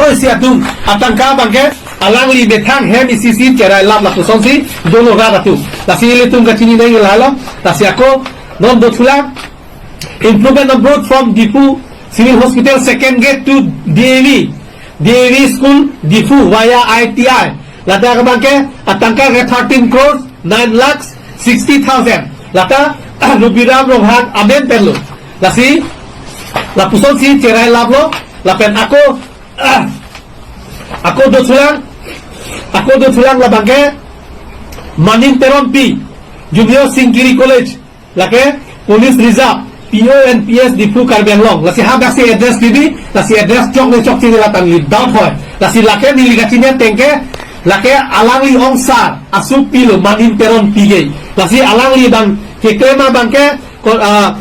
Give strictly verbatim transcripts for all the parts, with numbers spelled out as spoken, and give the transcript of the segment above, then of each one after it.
Isi atum atangka abangke alangli methang hem isi si cherai lap lapusonsi dolo rat atum. Lasi ilitum kachini nai lahelo. Lasi ako non dothulang. Improvement of road from Diphu Civil Hospital second gate to D A V, D A V school Diphu via I T I. Ladak abangke atangka ke thirteen crores nine lakhs sixty thousand. Lata Rubiram Ronghang amen penlo. Lasi lapusonsi cherai laplo. Lapen ako ako dothulang, ako dothulang labangke Manin Teronpi, Junior Singkiri College, lake Police Reserve, P O and P S Diphu Karbi Anglong. Lasi hadaksi address pibi, lasi address chok ne chokche ne latan li doubt hoi. Lasi lake neli kachini ateng ke, lake alangli ongsar asu pilo Manin Teronpi ke. Lasi alangli abang keklem abangke ko-, ah,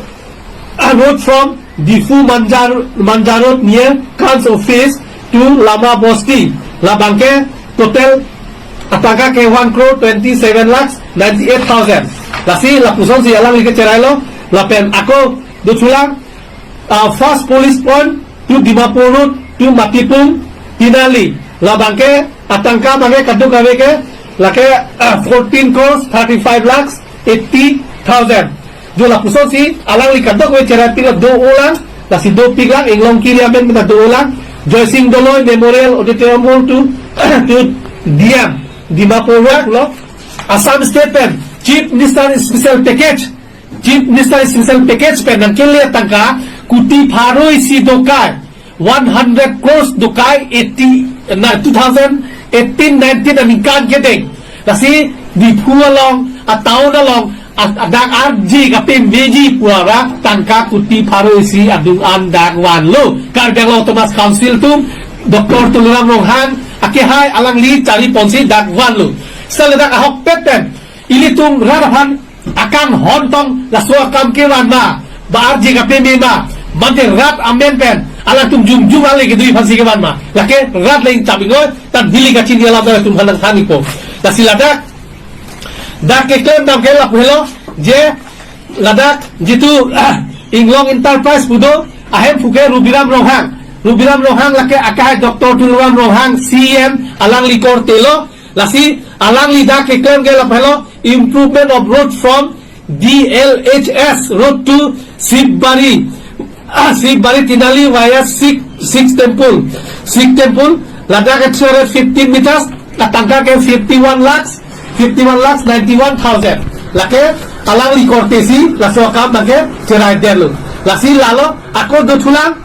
a road from Diphu Manja, Manja Road near Kans office to Lama Bosti. Labangke total atangka ke one crore twenty seven lakhs ninety eight thousand. Lasi lapusonsi alangli kecherailo. Lapen ako dothulang, ah, first police point to Dimapur Road to Matipung Tinali. Labangke atangka abangke kadokave ke lake, ah, fourteen crores thirty five lakhs eighty thousand. Jo lapusonsi alangli kadokave cherai pilo do-olang, lasi dopiklang, Inglongkiri amen mena do-olang, Joysing Doloi Memorial Auditorium Hall to, to D M, Dimapur Road lo. Assam State pen Chief Minister Special Package, Chief Minister Special Package pen nangkele atangka kuti pharo isi dokai, one hundred crores dokai eighty, na, two thousand eighteen nineteen aningkan kedeng. Lasi Diphu along, a town along, a, a dak arji kapemeji pu ara tangka kuti pharo isi adung an dak vanlo. Karbi Anglong Autonomous Council atum, Doctor Tuliram Ronghang akehai alangli chariponsi dak vanlo. Sale dak ahokpet pen ilitum rat aphan akanghon tong laso akam kevan ma, ba arji kapeme ma, mate rat amen pen alangtum jumjum ale kedui aphansi kevan ma. Lake rat le ingcham ingnoi, tan neli kachini alam ta latum aphan nangthan-ikpo. Lasi ladak, dak keklem dam ke lapu helo, je ladak jitu, ah, Inglong Enterprise pu do, ahemphu ke Rubiram Ronghang. Rubiram Ronghang lake akehai Doctor Tuliram Ronghang C E M alangli korte lo. Lasi alangli dak keklem ke lapu helo, improvement of road from D L H S road to Sibari, ah, Sibari Tinali via Sikh, Sikh temple. Sikh temple, ladak ke three hundred fifteen meters, atangka ke fifty one lakhs, fifty one lakhs ninety one thousand. Lake alangli korte si laso akam abangke cherai detlo. Lasi lalo ako dothulang,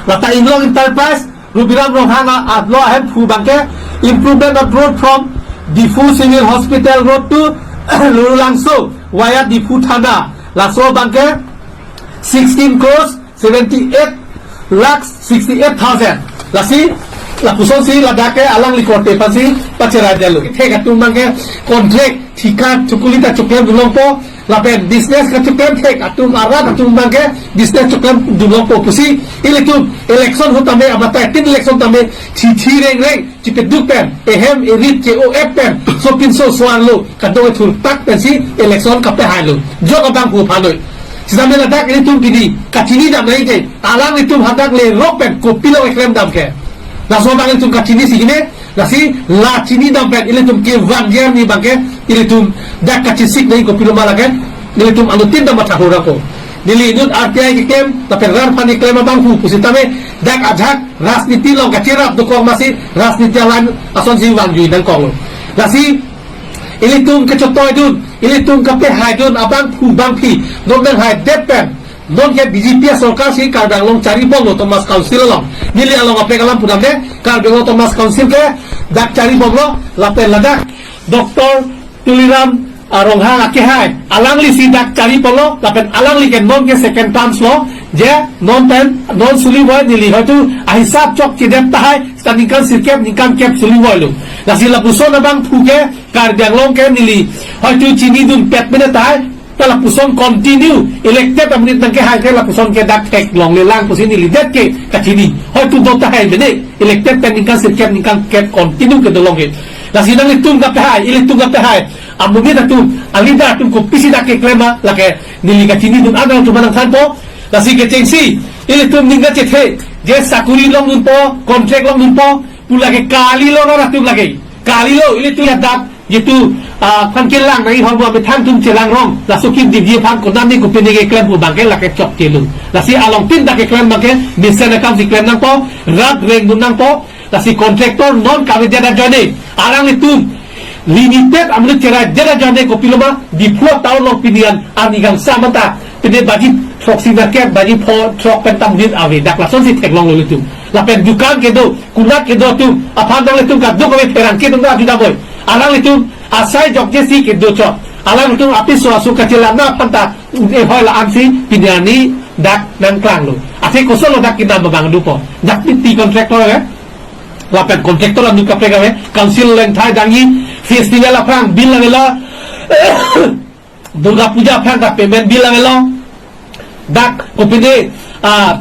lata Inglong Enterprise, Rubiram Ronghang a-, ablo ahemphu abangke improvement of road from Diphu Civil Hospital Road to Lurulangso via Diphu Thana. Laso abangke sixteen crores seventy eight lakhs sixty eight thousand. Lasi lapusonsi ladak ke alangli korte aphansi pacherai detlo. Thek atum abangke contract thika chukuli ta choklem dun longpo, lapen business kachoklem thek atum arat atum abangke business choklem dun longpo pusi ilitum election ahut tame abatai tin election tame thithi rengreng chipeduk pen, ehem erit che-o-et pen, sopinso so-arlo kadokave thurtak pensi election kapehailo. Jok abang hu phanoi. Sitame ladak ilitum pini kachini dam nai ke, alanglitum hadak lerok pen kopilo keklem dam ke. Laso abang ilitum kachinisi keme, lasi la chini dam pen ilitum kevan jer ni abangke, ilitum dak kachesik nai kopilo ma lake, ilitum anuttin ta matha hurako. Neli inut R T I keklem, lapen rat aphan keklem abang hu pusitame, dak ajak rajniti along kacherap dokok masi, rajniti alam asonsi vangjui nangkoklo. Lasi, ilitum kechotoi dun, ilitum kapehai dun, abangphu bangphi, non nanghai det pen, non ke B J P asorkar si Karbi Anglong charibomlo Autonomous Council along. Neli along apek alam pudam de, Karbi Anglong Autonomous Council ke dak charibomlo, lapen ladak Doctor Tuliram, ah, Ronghang akehai, alangli si dak chariponlo, lapen alangli ke non ke second terms lo, je non pen, non suli voi neli hoitu ahisap chokchedet tahai, seta ningkan sirkep, ningkan kep suli voilo. Lasi lapuson abangphu ke, Karbi Anglong ke neli hoitu chinidun pet mene tahai, ta lapuson continue, elected amonit nangkehai ke lapuson ke dak theklonglelang pusi neli det ke kachini. Hoitu do tahai mene, elected pen ningkan sirkep, ningkan kep continue kedo long ke. Lasi nanglitum kapehai, ilitum kapehai amonit atum, a-leader atum kopisi dak keklem ma, lake neli kachinidun an atum nangthanpo. Lasi kechengsi, ilitum ning kachethe, Je sakuri longdunpo, contract longdunpo pu lake kalilo, non atum lake kalilo. Ilitum ya dak jitu, ah, aphan kelang nangji, hormu amethang atum chelang rong, laso kim dipji aphan konatne kopine keklem pu abangke lake chokche lo. Lasi along tin dak keklem abangke mesen akam si klem nangpo, rat rengdun nangpo. Lasi contractor non kavedet ajoine alanglitum limited amonit cherajedet ajoine, kopiloma Diphu town along pini an arni kangsam anta pini baji throksi market, baji pho throk pen tam din ave, dak lasonsi theklonglo ilitum. Lapen dukan kedo, konat kedo atum aphan nanglitum kadokave pherangke atum ta ajuda boi. Alanglitum asai jokjesi kedo chot, alanglitum apiso aso kachelang aphanta un-e hoi la-ansi pini arni dak nangklanglo. Athe kosonlo dak kinam abang dopo? Dak ti contractor ave. Lapen contractor anut kaprek ave, council lengthai dangji, festival aphrang bill avelo, Durga Puja aphrang ta payment bill avelo, dak kopine, ah,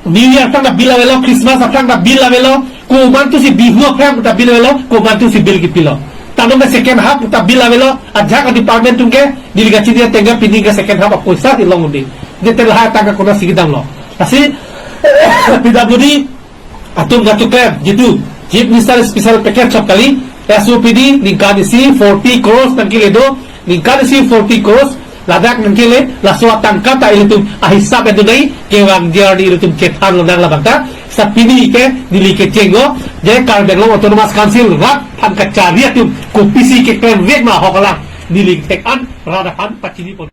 New Year aphrang ta bill avelo, Christmas aphrang ta bill avelo, komantusi Bihu aphrang ta bill avelo, komantusi bill kipilo. Tangte second half ta bill avelo, ajahak department atum ke neli kachini ateng ke pini ke second half apoisa si long un-e. Detail ha tangka konatsi kedamlo. Lasi P W D atum katuklem jitu Chief Minister Special Package chot kali, S O P D ningkan isi forty crores nangkele do, ningkan isi forty crores ladak nangkele, laso atangka ta ilitum ahisap pen dunai kevang J R D ilitum chethanlo nang labang ta. Sa pini ke neli kechenglo, je Karbi Anglong Autonomous Council rat aphan kachari atum kopisi keklem vek ma ahok alam neli thek an rat aphan pachini pon.